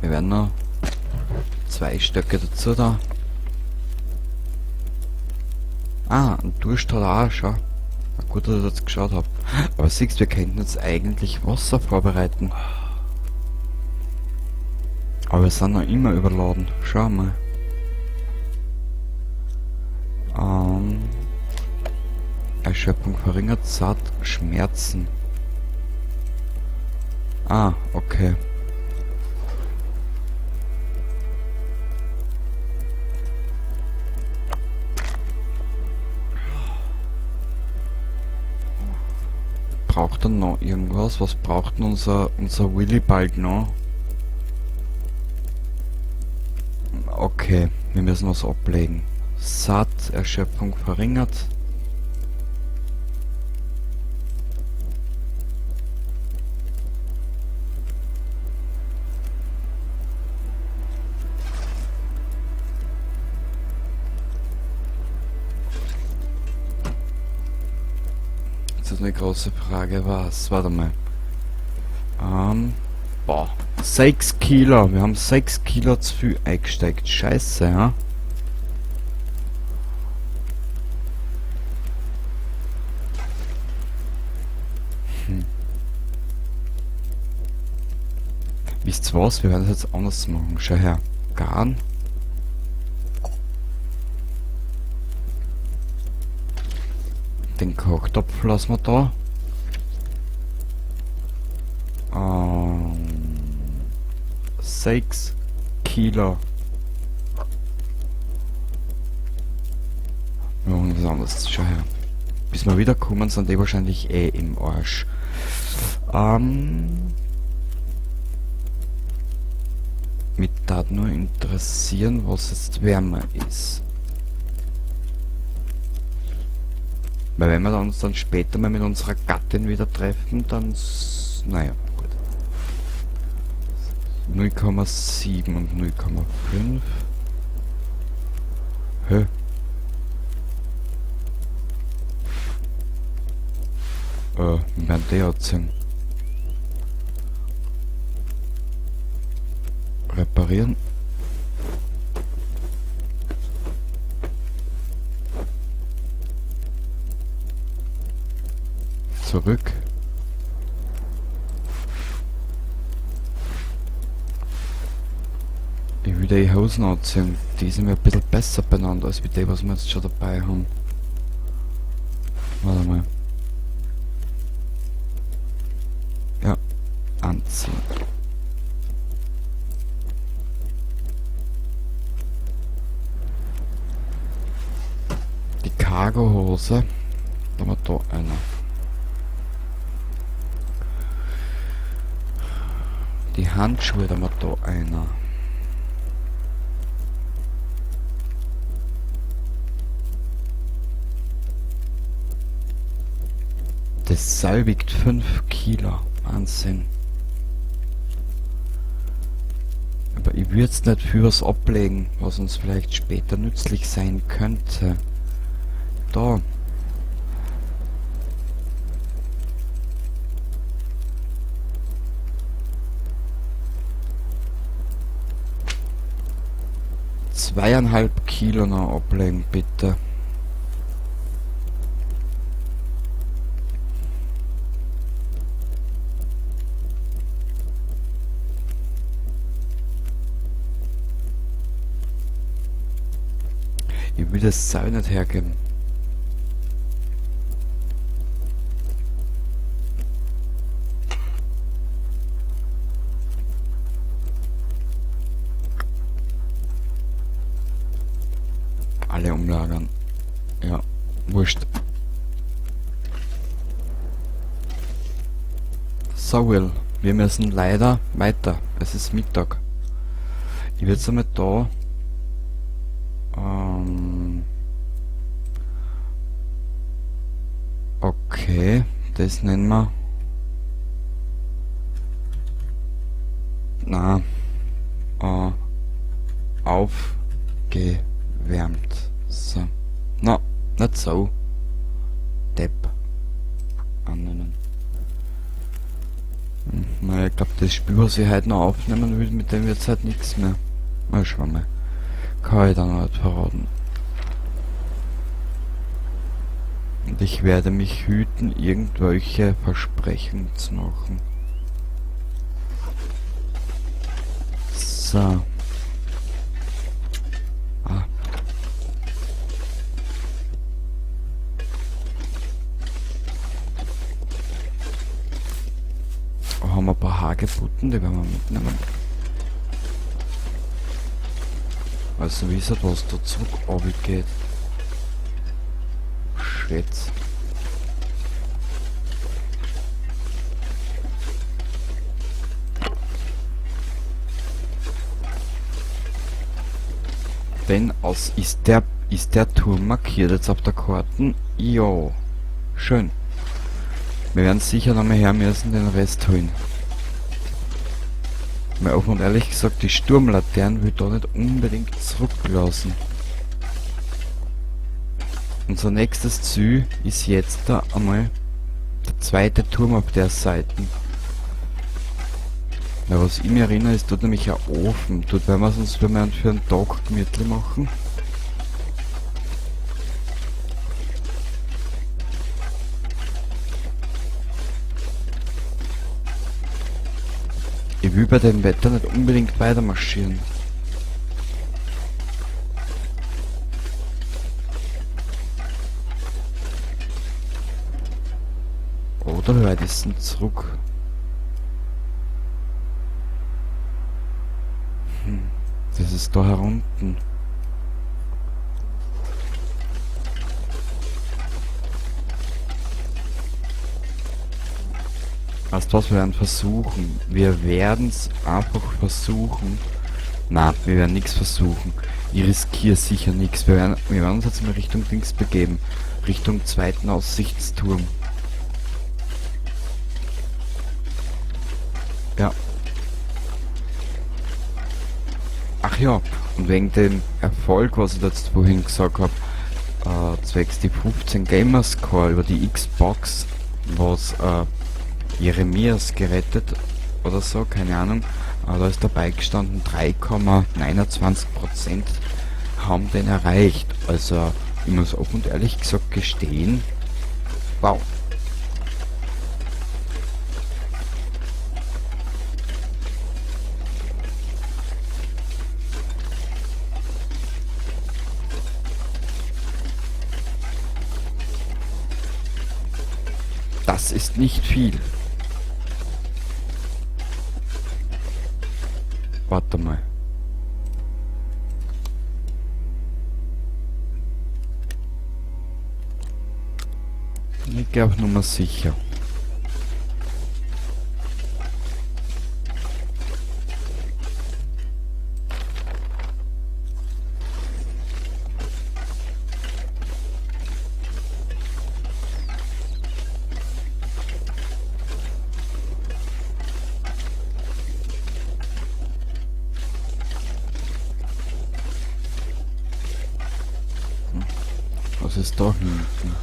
Wir werden noch 2 Stöcke dazu da. Ah, ein Durst hat er auch schon. Na gut, dass ich das geschaut hab. Aber siehst du, wir könnten jetzt eigentlich Wasser vorbereiten. Aber wir sind noch immer überladen. Schau mal. Erschöpfung verringert, satt, Schmerzen. Ah, okay. Braucht er noch irgendwas? Was braucht denn unser Willy bald noch? Okay, wir müssen was ablegen. Satt, Erschöpfung verringert. Das ist eine große Frage, was? Warte mal. Boah, 6 Kilo. Wir haben 6 Kilo zu viel eingesteckt. Scheiße, ja? Wisst ihr was? Wir werden das jetzt anders machen. Schau her. Garn. Den Kochtopf lassen wir da. 6 Kilo. Wir machen was anderes. Schau her. Bis wir wiederkommen, sind die wahrscheinlich eh im Arsch. Mich darf nur interessieren, was jetzt wärmer ist. Weil wenn wir uns dann später mal mit unserer Gattin wieder treffen, dann naja, gut. 0,7 und 0,5. Hä? Wir werden die anziehen. Reparieren. Zurück. Ich will die Hosen anziehen. Die sind mir ein bisschen besser benannt als wie die, was wir jetzt schon dabei haben. Warte mal. Ja, anziehen. Die Cargo-Hose. Da haben wir da eine. Die Handschuhe, da haben wir da einer. Das Seil wiegt 5 Kilo. Wahnsinn. Aber ich würde jetzt nicht für was ablegen, was uns vielleicht später nützlich sein könnte. Da. Zweieinhalb Kilo noch ablegen, bitte. Ich will das Seil nicht hergeben. Alle umlagern. Ja, wurscht. So, Will, wir müssen leider weiter. Es ist Mittag. Ich will jetzt einmal da. Okay, das nennen wir. Na, aufgewärmt. So. Na, nicht so. Depp. Annehmen. Na, ich glaub, Das Spiel, was ich heute noch aufnehmen will, mit dem wird's halt nichts mehr. Mal schauen mal. Kann ich da noch nicht verraten. Und ich werde mich hüten, irgendwelche Versprechen zu machen. So. Ah. Oh, haben wir ein paar Hagebutten, die werden wir mitnehmen. Also wie ist das, was da zurück geht? Shit. Denn aus ist der Turm markiert jetzt auf der Karte? Jo. Schön. Wir werden sicher noch mal her müssen, den Rest holen. Mal offen und ehrlich gesagt, die Sturmlaternen will ich da nicht unbedingt zurücklassen. Unser nächstes Ziel ist jetzt da einmal der zweite Turm auf der Seite. Na, was ich mir erinnere, ist dort nämlich ein Ofen. Dort werden wir es uns für einen Tag gemütlich machen. Ich will bei dem Wetter nicht unbedingt weiter marschieren. Oder wie weit ist denn zurück? Das ist da herunten. Weißt du was, wir werden versuchen. Wir werden es einfach versuchen. Na, wir werden nichts versuchen. Ich riskiere sicher nichts. Wir werden uns jetzt mal Richtung Dings begeben. Richtung zweiten Aussichtsturm. Ja. Ach ja, und wegen dem Erfolg, was ich jetzt vorhin gesagt habe, zwecks die 15 Gamerscore über die Xbox, was Jeremias gerettet oder so, keine Ahnung, da ist dabei gestanden, 3,29% haben den erreicht. Also, ich muss offen und ehrlich gesagt gestehen, wow. Das ist nicht viel. Warte mal. Ich geh auf Nummer sicher. Was ist da hinten?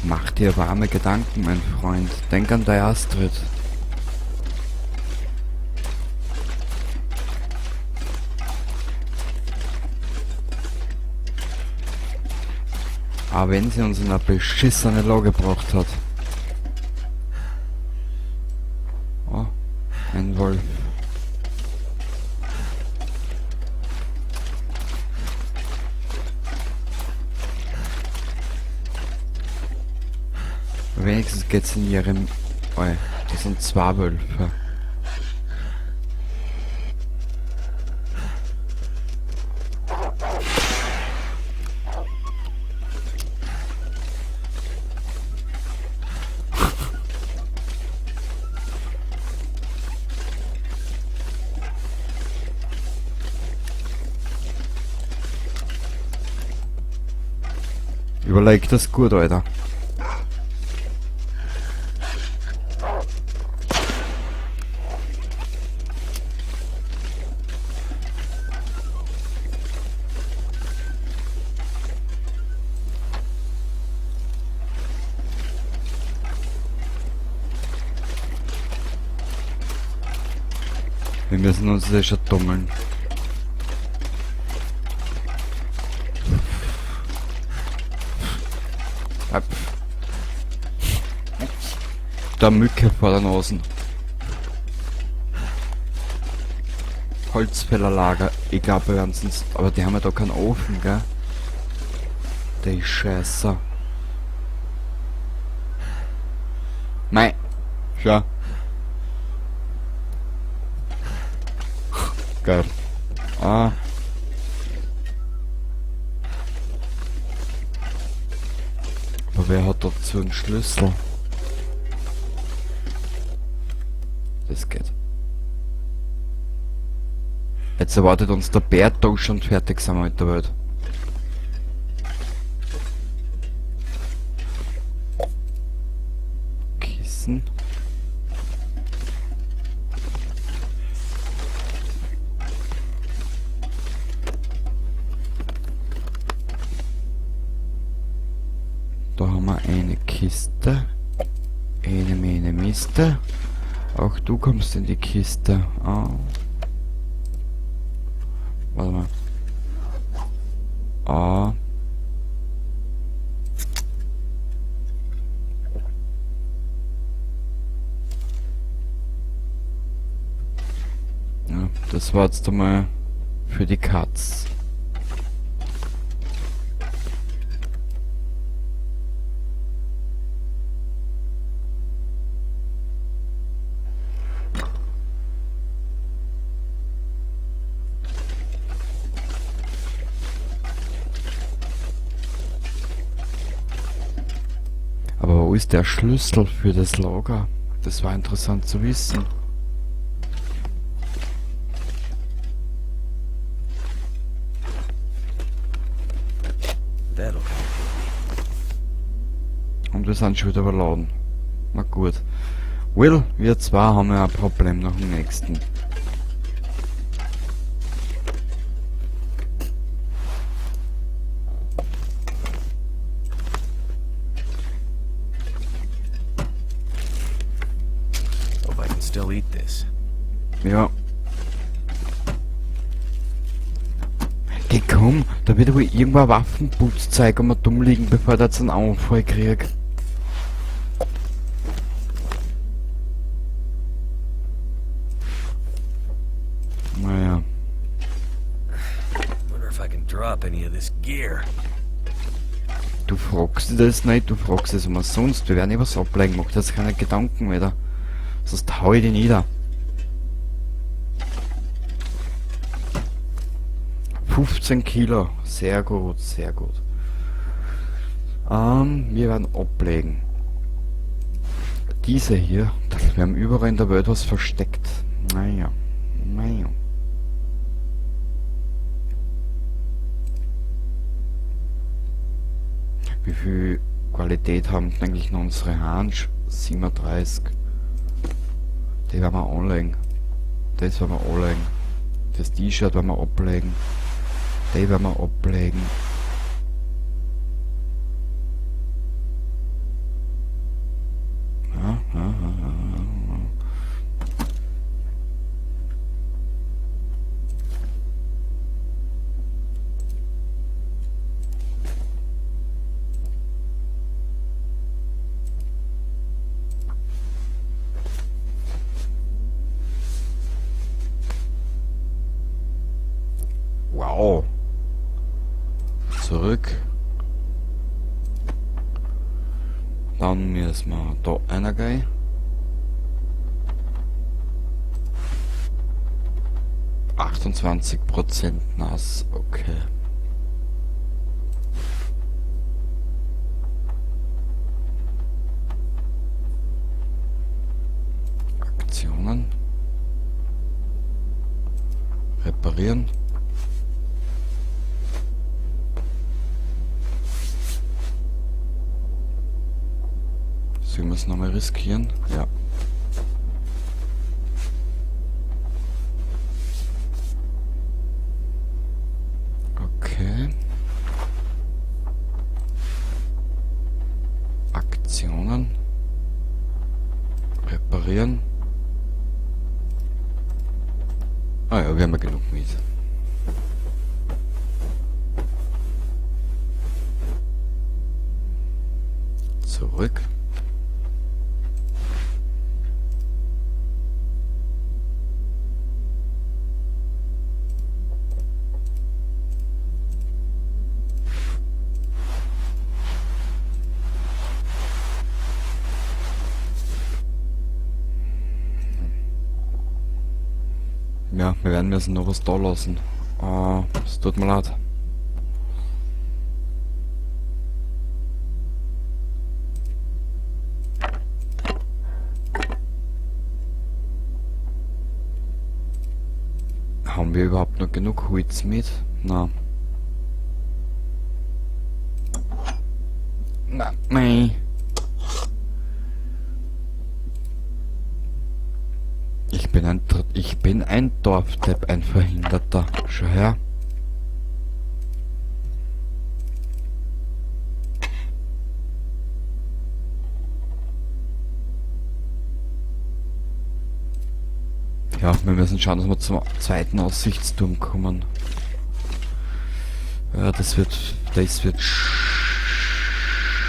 Mach dir warme Gedanken, mein Freund. Denk an deine Astrid. Aber wenn sie uns in eine beschissene Lage gebracht hat. Oh, ein Wolf. Wenigstens geht's in ihrem... Oh, das sind zwei Wölfe. Überleg das gut, Alter. Wir müssen uns das schon tummeln. Da Mücke vor der Nase. Holzfällerlager. Ich glaube, wir werden sonst. Aber die haben ja da keinen Ofen, gell? Die Scheiße. Mei. Schau. Geil. Ah. Aber wer hat dazu einen Schlüssel? Das geht. Jetzt erwartet uns der Bär da schon, fertig sind wir mit der Welt. Kissen. Da haben wir eine Kiste. Eine, meine Miste. Auch du kommst in die Kiste. Ah. Warte mal. Ah. Ja, das war jetzt einmal für die Katz. Aber wo ist der Schlüssel für das Lager? Das war interessant zu wissen. Und wir sind schon wieder überladen. Na gut. Will, wir zwei haben ja ein Problem nach dem nächsten. Hope I can still eat this. Ja. Geh komm, da wird wohl irgendwo ein Waffenputzzeug und mal dumm liegen, bevor ich jetzt einen Anfall krieg. Naja. Wonder if I can drop any of this gear. Du fragst dich das nicht, du fragst es umsonst. Wir werden eh was ablegen, mach dir jetzt keine Gedanken wieder. Sonst hau ich dich nieder. 15 Kilo, sehr gut, sehr gut. Wir werden ablegen. Diese hier, wir haben überall in der Welt was versteckt. Naja, naja. Wie viel Qualität haben denn eigentlich noch unsere Hansch? 37. Die werden wir anlegen. Das werden wir anlegen. Das T-Shirt werden wir ablegen. Die werden wir ablegen. Ja, ja, ja, ja, ja. Wow. Zurück. Dann müssen wir da reingehen. 28% nass, okay. Aktionen. Reparieren. Sollen wir es nochmal riskieren? Ja. Okay. Aktionen. Reparieren. Ah ja, wir haben ja genug mit. Zurück. Ja, wir werden müssen noch was da lassen. Es tut mir leid. Haben wir überhaupt noch genug Holz mit? Na. Na, nein. Ich bin ein Dorfdepp, ein Verhinderter. Schau her. Ja, wir müssen schauen, dass wir zum zweiten Aussichtsturm kommen. Ja, das wird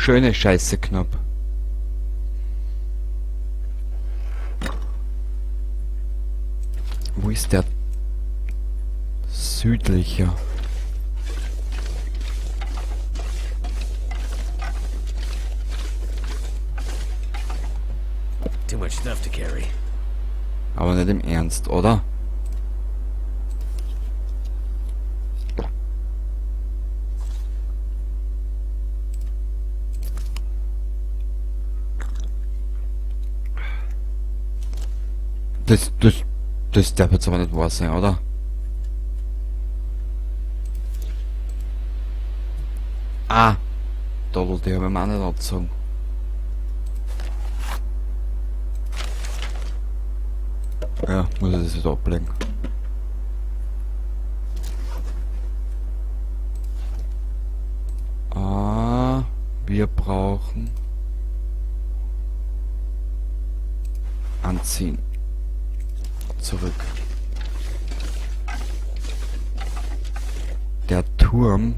schöne Scheiße knapp. Wo ist der südliche? Too much stuff to carry. Aber nicht im Ernst, oder? Das darf jetzt aber nicht wahr sein, oder? Ah! Doddel, die hab ich mir auch nicht angezogen. Ja, muss ich das wieder ablegen. Ah, wir brauchen anziehen. Zurück. Der Turm.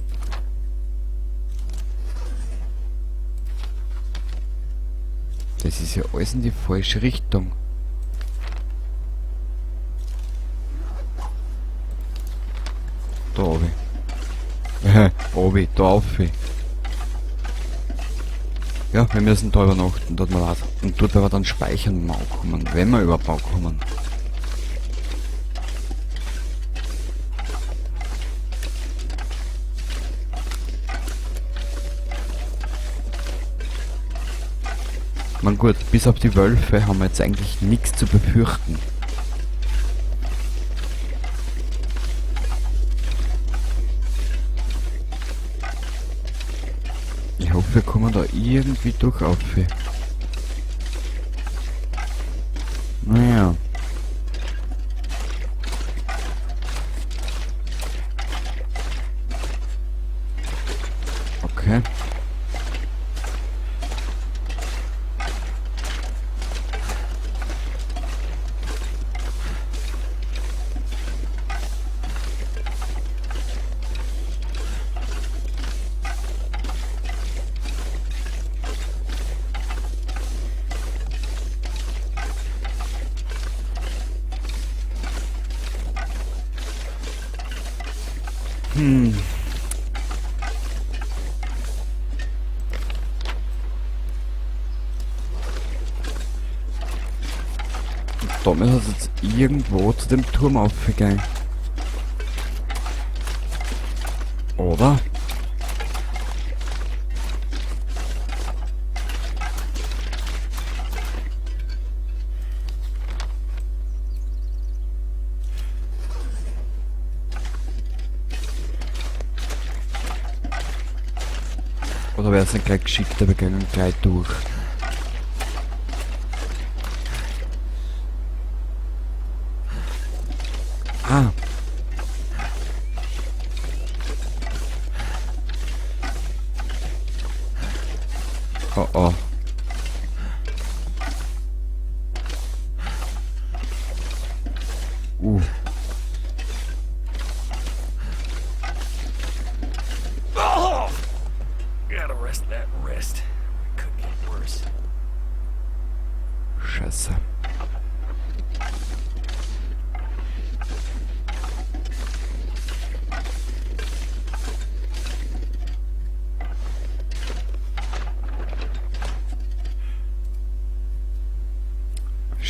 Das ist ja alles in die falsche Richtung. Da oben. Obi, da auf. Ja, wir müssen da übernachten, tut mir leid. Und dort werden wir dann speichern, wenn wir ankommen, wenn wir überhaupt ankommen. Man gut, bis auf die Wölfe haben wir jetzt eigentlich nichts zu befürchten. Ich hoffe, wir kommen da irgendwie durch auf. Naja. Okay. Da müssen wir jetzt irgendwo zu dem Turm aufgehen. Oder? Oder wäre es nicht gleich geschickter, wir gehen gleich durch. Ah. Oh oh.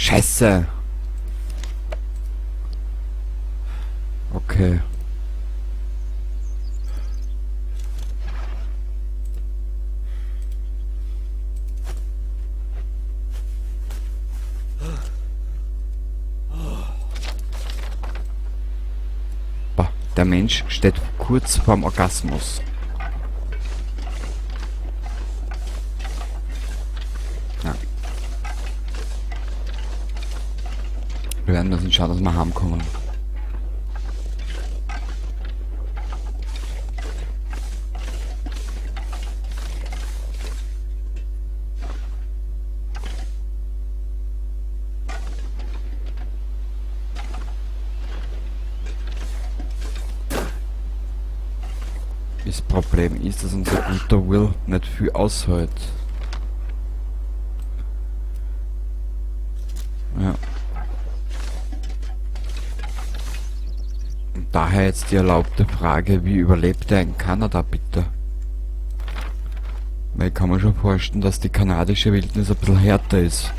Scheiße! Okay. Bah, der Mensch steht kurz vorm Orgasmus. Ja. Wir werden müssen schauen, dass wir heimkommen. Das Problem ist, dass unser guter Will nicht viel aushält. Ja. Und daher jetzt die erlaubte Frage, wie überlebt er in Kanada bitte? Weil ich kann mir schon vorstellen, dass die kanadische Wildnis ein bisschen härter ist.